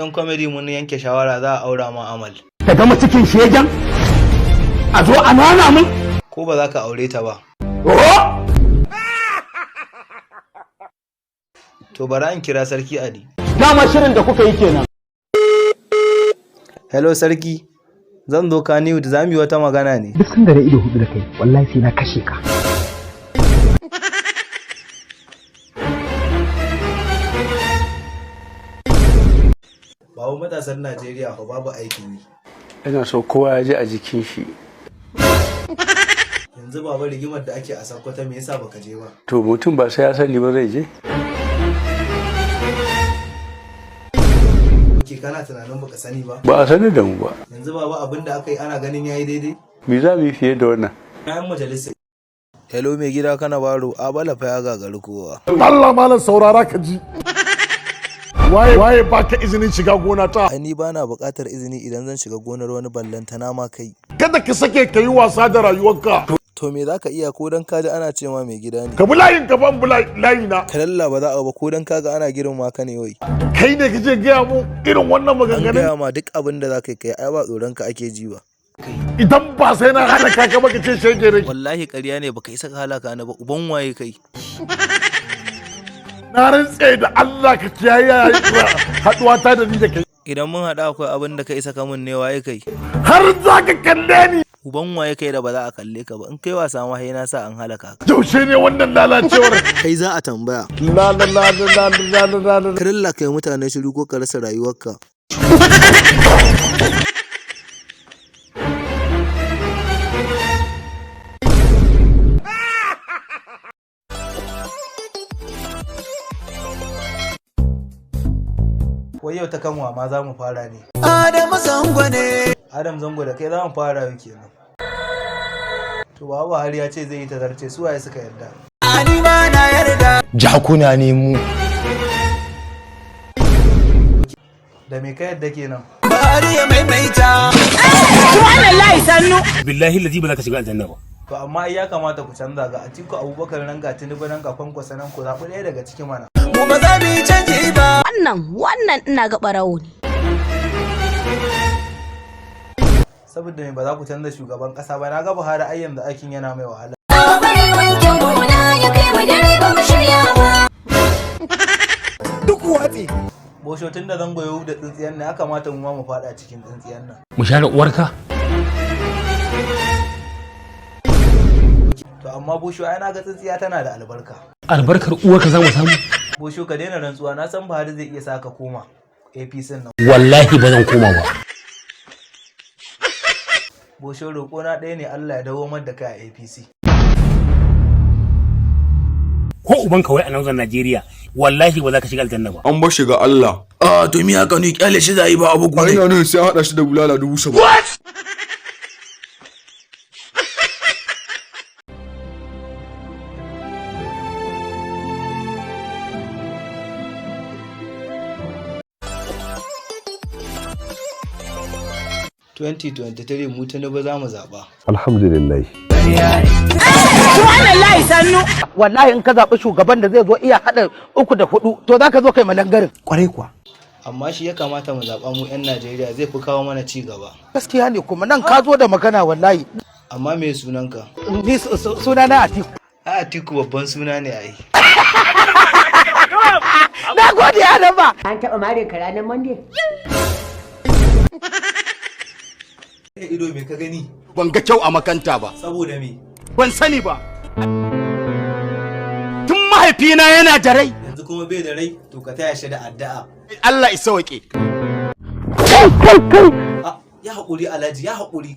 Yan comedy mun yanke shawara za a aura ma Amal. Ta gama cikin shegen? A zo a nana mun? Ko ba za ka aure ta ba? Oh! To bara in kira Sarki Adi. Dama shirin da kuka yi kenan. Hello Sarki, zan zo Kannywood za mu yi wata magana ne. Duk sanda na ido hudu da kai, wallahi sai na kashe ka. Babu matasan Najeriya fa babu aikin yi. Ina so kowa ya ji a jikin shi. Yanzu baba rigimar da ake a Sokoto me yasa baka je ba? To mutum ba sai ya sani ba zai je? Ke kana tunanin baka sani ba? Ba a sani da mu ba. Yanzu baba abin da aka yi ana ganin yayi daidai? Me za mu yi fiye da wannan? Kayan majalisa. Hello mai gida kana baro, Abala fa ya gagari kowa. Allah malam saurara ka ji. Waye waye baka izinin shiga gona ta? Ai ni bana buƙatar izini idan zan shiga gonar wani ballantana ma kai. Kada ka sake ka yi wasa da rayuwarka. To me zaka iya ko dan kaji ana cewa mai gida ne? Ka bi layin ka ban bi layi na. Ka lalla ba za a ba ko dan kaga ana girmama ka ne wai. Kai ne kake gaya mu irin wannan An maganganun? gaya ma duk abin da zaka yi kai ai ba tsoron ka ake ji ba. Idan ba sai na halaka ka ba ka ce shege ne. Wallahi ƙarya ne baka isa ka halaka ni ba uban waye kai. Na rantse da Allah ka kiyaye haɗuwa ta da ni da kai. Idan mun haɗu akwai abin da ka isa ka mun ne waye kai. Har za ka kalle ni. Uban waye kai da ba za a kalle ka ba in kai wasa ma sai na sa an halaka ka. Yaushe ne wannan lalacewar? Kai za a tambaya. La la la la la la la la. Ka lalla kai mutane shiru ko ka rasa rayuwarka. Wai yau ta kanwa ma za mu fara ne. Adamu Zango ne. Adam Zango da kai za mu fara yau kenan. To Baba Buhari ya ce zai yi tazarce su waye suka yarda. Ani ma na yarda. Jakuna ne mu. Da me ka yarda kenan? Bari ya maimaita. Billahi lazi ba za ka shiga aljanna ba. To amma ai ya kamata ku canza ga Atiku Abubakar nan ga Tinubu nan ga Kwankwaso nan ku zaɓi ɗaya daga cikin mana. Mu ba za mu yi canji ba. Wannan ina ga ɓarawo ne. Saboda me ba za ku canza shugaban ƙasa ba na ga Buhari ai yanzu aikin yana mai wahala. Duk watsi. Bosho tun da zango ya da tsintsiyan nan ya kamata mu ma mu faɗa cikin tsintsiyan nan. Mu share uwarka. To amma Bosho ai na ga tsintsiya tana da albarka. Albarkar uwarka za mu samu. Bosho ka daina rantsuwa na san Buhari zai iya saka koma APC nan. Wallahi ba zan koma ba. Bosho roƙo na ɗaya ne Allah ya dawo da kai a APC. Ko ubanka wai a nauzan Najeriya wallahi ba za ka shiga aljanna ba. An bar shi ga Allah. A to mi haka ni kyale shi zai ba abu A gune. ina nuna sai an haɗa shi da bulala 70,000. Twenty three mu Tinubu za mu zaɓa. Alhamdulillah. Wallahi in ka zaɓi shugaban da zai zo iya haɗa uku da hudu to za ka zo kai malangarin. Kwarai kuwa. Amma shi ya kamata mu zaɓa mu 'yan Najeriya zai fi kawo mana ci gaba. Gaskiya ne kuma nan ka zo da magana wallahi. Amma me sunanka? Ni suna na Atiku. A Atiku babban suna ne ai. Na gode Adama. An taɓa mare ka ranar Monday? Ido me ka gani? Ban ga kyau a makanta ba. Saboda me? Ban sani ba. Tun mahaifina yana da rai. Yanzu kuma bai da rai to ka taya shi da addu'a. Allah isa waƙe. A ya haƙuri Alhaji ya haƙuri.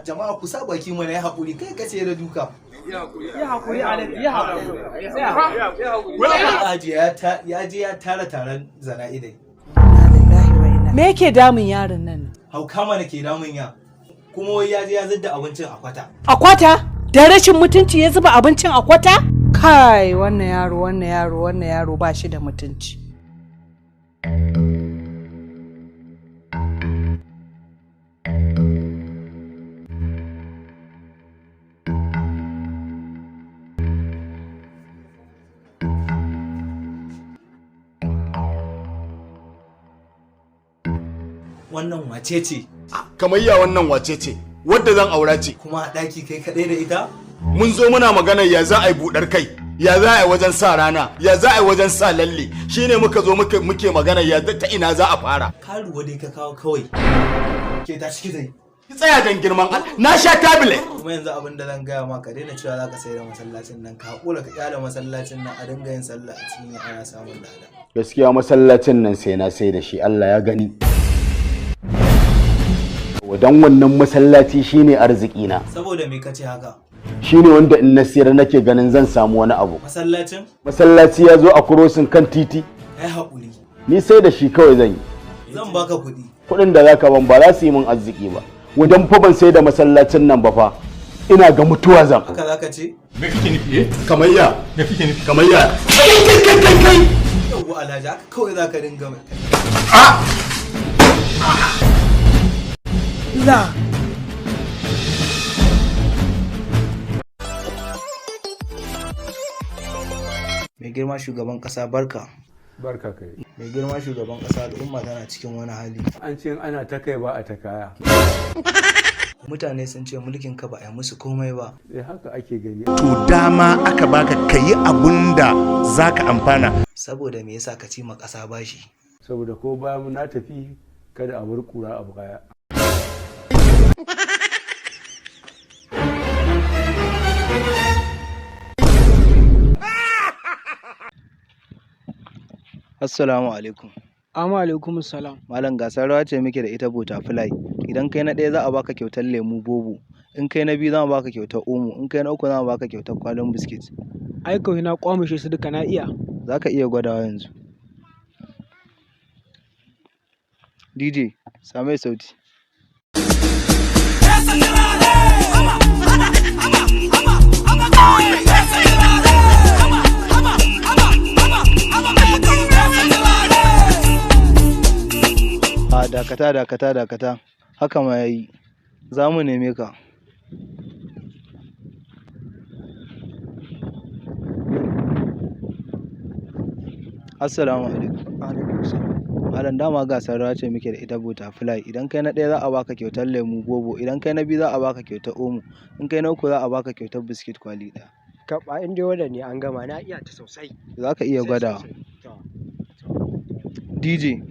Jama'a ku sa baki mana ya haƙuri kai ka ce da duka. Ya haƙuri Alhaji ya haƙuri. Alhaji ya je ya tara taron zana'idai. Me yake damun yaron nan? Hauka mana ke damun ya. Kuma wai ya je ya zidda abincin a kwata. A kwata? Da rashin mutunci ya zuba abincin a kwata? Kai wannan yaro wannan yaro wannan yaro ba shi da mutunci. Wannan wace ce? Kamar ya wannan wace ce? Wadda zan aura ce. Kuma a ɗaki kai kaɗai da ita? Mun zo muna magana ya za a yi buɗar kai, ya za a yi wajen sa rana, ya za a yi wajen sa lalle. Shine muka zo muke magana ya ta ina za a fara. Karuwa dai ka kawo kawai. Ke ta ciki dai. Ki tsaya dan girman Allah. Na sha tablet. Kuma yanzu abin da zan gaya ma, ka daina cewa za ka sayar da masallacin nan, ka haƙura ka ƙyale masallacin nan, a dinga yin sallah a cikin ana samun lada. Gaskiya masallacin nan sai na sai da shi, Allah ya gani. Dan wannan masallaci shine arziki na. Saboda me kace haka? Shine wanda in na siyar nake ganin zan samu wani abu. Masallacin? Masallaci ya zo a kurosin kan titi. Ai haƙuri. Ni sai da shi kawai zan yi. Zan baka kuɗi. Kuɗin da zaka ban ba za su yi min arziki ba. Wadan fa ban sai da masallacin nan ba fa, ina ga mutuwa zan. Haka zaka ce? Me kike nufi eh? Kamar ya? Me kike nufi? Kamar ya? Kai kai kai kai kai. Yawwa Alhaji, haka kawai zaka dinga mai. La. Mai girma shugaban kasa, barka. Barka kai. Mai girma shugaban kasa, al'umma tana cikin wani hali. An ce ana ta kai ba a ta kaya. Mutane sun ce mulkin ka ba a yi musu komai ba. Eh, haka ake gani. To dama aka baka kayi abun da zaka amfana. Saboda me yasa ka ci ma kasa bashi? Saboda ko bayan na tafi kada a bar kura a baya. Assalamu alaikum. Amma alaikum salam. Malam, gasar rawa ce muke da ita, butterfly. Idan kai na ɗaya za a baka kyautar lemu bobo. In kai na biyu za a baka kyautar omo. In kai na uku za a baka kyautar kwalin biskit. Ai kawai na kwamushe su duka, na iya. Za ka iya gwadawa yanzu. DJ, same sauti. A dakata, dakata, dakata, haka ma yayi. Za mu neme ka. Assalamu alaikum. Alaikum salam. Malam, dama gasar rawa ce muke da ita, butterfly. Idan kai na ɗaya za a baka kyautar lemu bobo. Idan kai na biyu za a baka kyautar omo. In kai na uku za a baka kyautar biskit kwali ɗaya. Kaɓa in dai wannan ne, an gama, na iya ta sosai. Za ka iya gwadawa. DJ.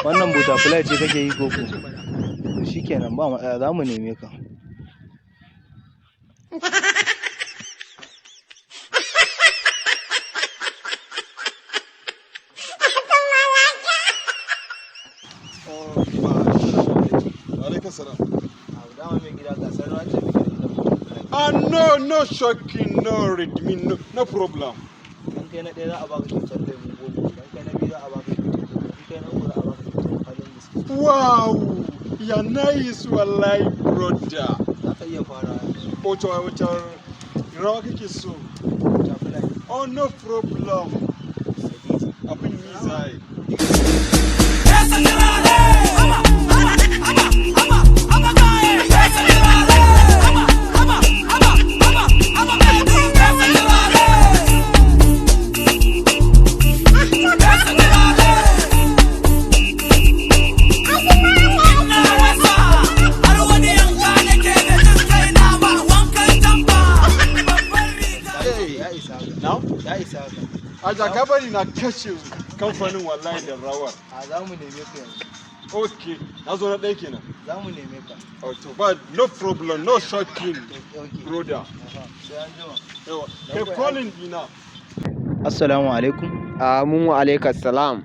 Wannan butterfly ce kake yi koko? To shikenan, ba matsala, za mu neme ka. Alaikum salam. Dama mai gida, gasar rawa ce muke da ita, butterfly. Ah, no, no shocking, no read me, no, no problem. Idan kai na ɗaya za a baka kyautar lemu bobo. Idan kai na biyu za a baka kyautar omo. In kai na uku za a baka kyautar kwalin biskit. Wow, ya nice wallahi, brother. Za ka iya fara yanzu. Wace rawa kake so? Butterfly. Oh, no problem. Abin yi zai. Ya isa haka. Now? Ya isa haka. A ka bari na kashe kamfanin wallahi da rawar. A za mu neme ka yanzu. Okay, na zo na ɗaya kenan. Za mu neme ka. Oh, to ba no problem, no shocking, Okay. brother. Aha, sai an jima. Yawa, kai calling dina. Assalamu alaikum. Amin wa alaikas salam.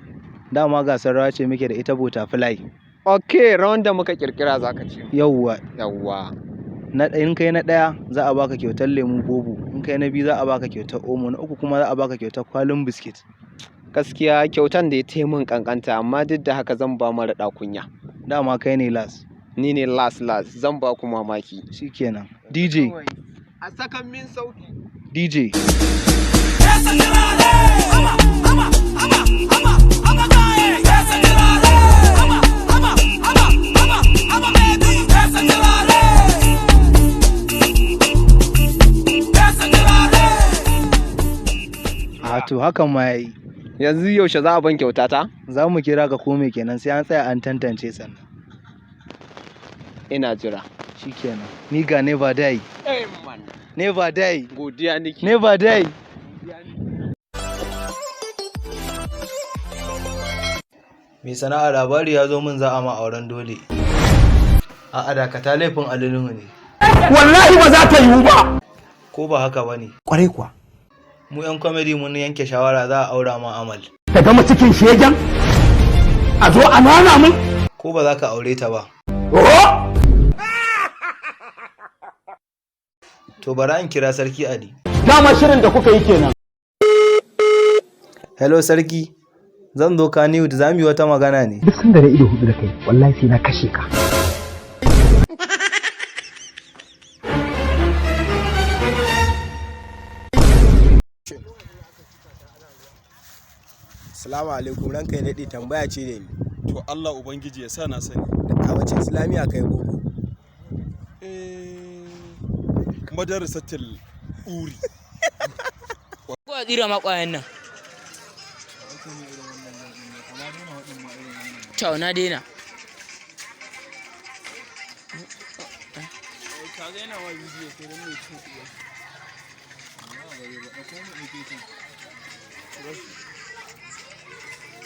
Dama gasar rawa ce muke da ita, butterfly. Ok, rawan da muka kirkira zaka ce. Yawwa. Yawwa. Na in kai na ɗaya za a baka kyautar lemu bobo. In kai na biyu za a baka kyautar omo. Na uku kuma za a baka kyautar kwalin biskit. Gaskiya kyautan da ya taimun min kankanta, amma duk da haka zan ba mara kunya. Dama kai ne last. Ni ne last last, zan ba ku mamaki. Shikenan. DJ. A sakan min sauti. DJ. To hakan ma yayi. Yanzu yaushe za a ban kyauta ta? Za mu kira ka kome kenan, sai an tsaya an tantance sannan. Ina jira. Shikenan. Ni ga never die. Never die. Godiya nake. Never die. Mai sana'a, labari ya zo min za a ma auren dole. A'a, dakata, laifin Ali Nuhu ne. Wallahi ba za ta yiwu ba. Ko ba haka ba ne? Kwarai kuwa. Mu 'yan comedy mun yanke shawara, za a aura ma Amal. Ta gama cikin shegen a zo a nana mun. Ko ba za ka aure ta ba? Oh! To bara in kira Sarki Ali. Dama shirin da kuka yi kenan. Hello Sarki, zan zo Kannywood, za mu yi wata magana ne. Duk sanda na ido hudu da kai, wallahi sai na kashe ka. Salamu alaikum, ranka ya daɗe, tambaya ce da ni. To Allah Ubangiji ya sa na sani. A wace Islamiya kai boko? Eh, madarasatul uri. Ko a tsira ma ƙwayan nan. Kyau, na daina. Kaga yana wa bidiyo sai dan mai cin uwa.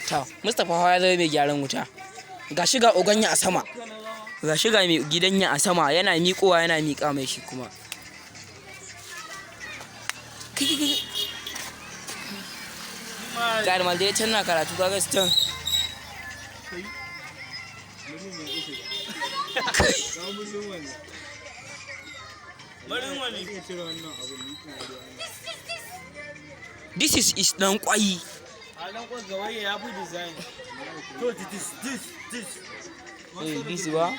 To, Mustapha ya zama mai gyaran wuta. Ga shi ga oganya a sama. Ga shi ga mai gidanya a sama yana miƙowa, yana miƙa mai shi kuma. Kai, kai, kai. Ga almajirai can na karatu, kaga su can. This is dan kwai. Ya fi design. To this this this. Eh, this ba?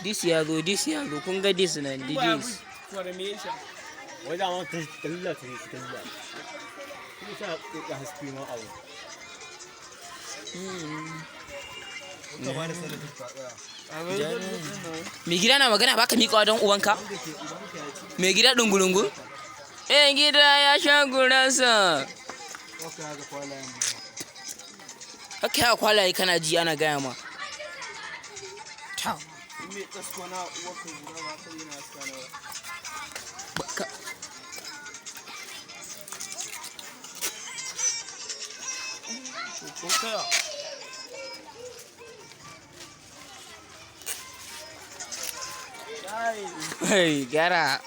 This ya zo, this ya zo, kun ga this nan, this. Formation. Wai da ma ta talla ta talla. Kuma sa ka haske ma abu. Mai gida na magana baka miƙawa don ubanka? Mai gida ɗungurungun? Eh, gida ya sha gurasa. Haka ya kwalaye kana ji ana gaya ma. Ta. Mai tsaskona uwarka guda ba ka yi na haska na ba. Baka. Ko kaya. Hey, gyara.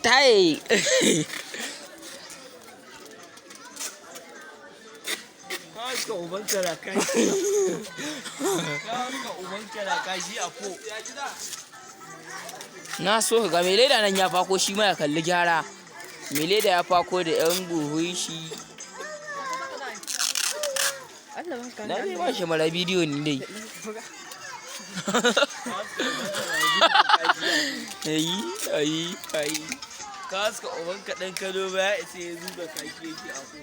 Tai. Ka uban karaka. Ka uban karaka shi a ko. Na so ka ga mai leda nan ya fako, shi ma ya kalli gyara. Mai leda ya fako da yan buhun shi. Na dai ba shi mara bidiyo ni dai. Ayi, ayi, ayi. Ka haska uban ka ɗan kano ba ya isa ya zuba kaki yake a ko.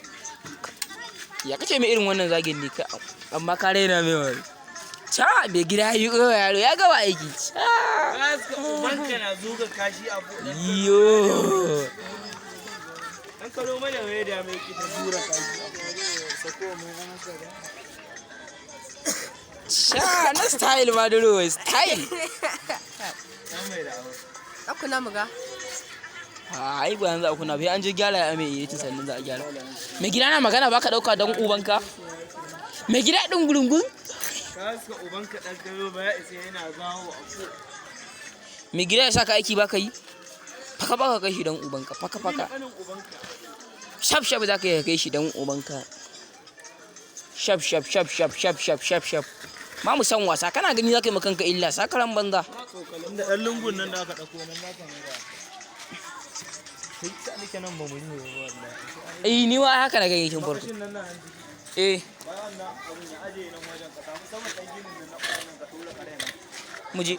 Ya kace mai irin wannan zagin ne ka, amma ka raina mai wani. Ca, mai gida yi ko yaro ya gaba aiki. Ca. Ka haska uban ka na zuga kashi a ko. Yo. Ɗan kano mana mai da mai kita zura kashi a ko. Ca, na style ma duro style. Akuna muga. A ai ba yanzu akuna bai an je gyara ya mai yi sannan za a gyara. Mai gida na magana baka dauka don ubanka? Mai gida ɗin gurungun? Ka haska uban ka ɗan kano ba ya isa yana zawo a ko. Mai gida ya saka aiki baka yi? Faka baka kai shi don ubanka, faka faka. Kanin ubanka. Shaf shaf za ka yi kai shi don ubanka. Shaf shaf shaf shaf shaf shaf shaf shaf. Ma mu san wasa, kana gani za ka yi ma kanka illa, sakaran banza. Inda ɗan lungun nan da aka ɗauko nan za ka mai da. Sai sa nake nan ba mu yi ba wallahi. Eh, ni ma haka na gani tun farko. Makashin nan na hanji. Eh, Bayan nan abun ya aje nan wajen ka samu saman ɗan ginin nan na ƙwayan nan ka ɗora ƙaren nan. mu je.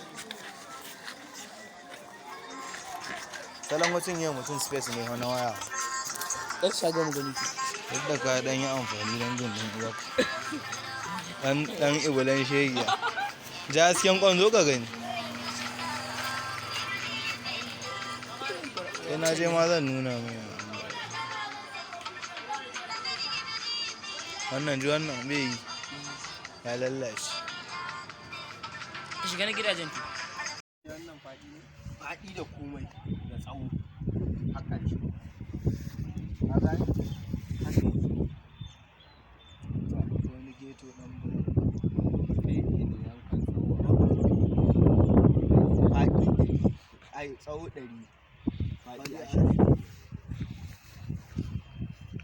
Salon wacin yau mutum space ne na waya. Ɗan shago mu gani. Yadda ka dan yi amfani don jin ɗan uwa. Dan dan ibulan shegiya. Ja hasken kwan, zo ka gani. Sai na je ma zan nuna mai. Wannan ji, wannan bai yi, ya lallace. Ka shiga na gidajen to. Wannan faɗi ne, faɗi da komai da tsawo. Haka ne, ka gane? Haka yake. To, akwai wani ghetto ɗan kai ne da yankan tsawo, faɗi 100, ai tsawo 100, faɗi 20.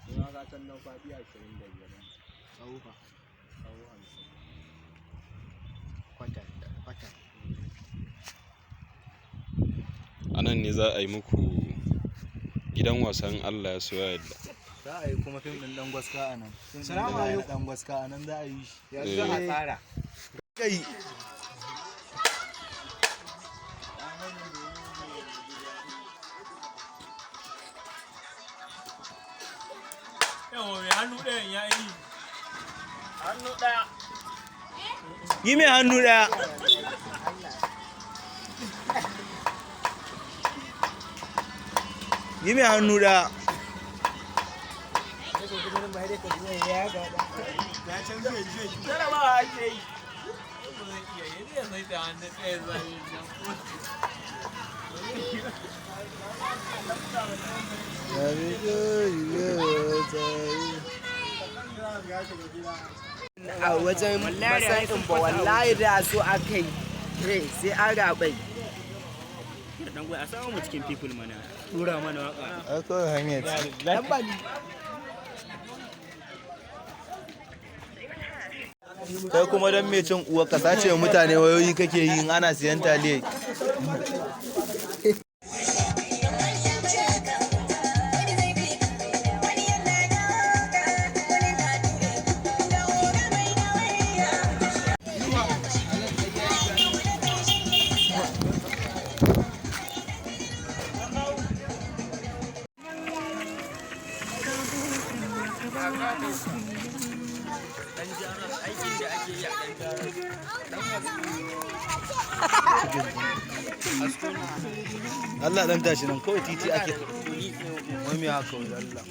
Kuma ka san nan faɗi 25 ne. Tsawo fa? Tsawo 50, kwata kwata. A nan ne za a yi muku gidan wasan, Allah ya so ya yarda. Za a yi kuma fim ɗin ɗan gwaska a nan. Fim ɗin da Salamu za a yi na alaikum. ɗan gwaska a nan za a yi shi. Yanzu a tsara. Kai. Yawa, mai hannu ɗayan ya yi. Hannu ɗaya. Yi mai hannu ɗaya. Yi mai hannu ɗaya. Jarabawa ake yi. Ba zan iya yi, zai sai da hannu ɗaya zai yi. A wajen masaikin ba, wallahi da so aka yi sai an rabai. Dan gwai, a samu mu cikin people mana. Tura mana waka. Ai kawai hanyar ce. Kai kuma don me cin uwa ka sace wa mutane wayoyi kake yi in ana siyan taliya? Aikin da ake yi a ɗan. Allah dan tashi nan, kawai titi ake. Wai me haka wai Allah?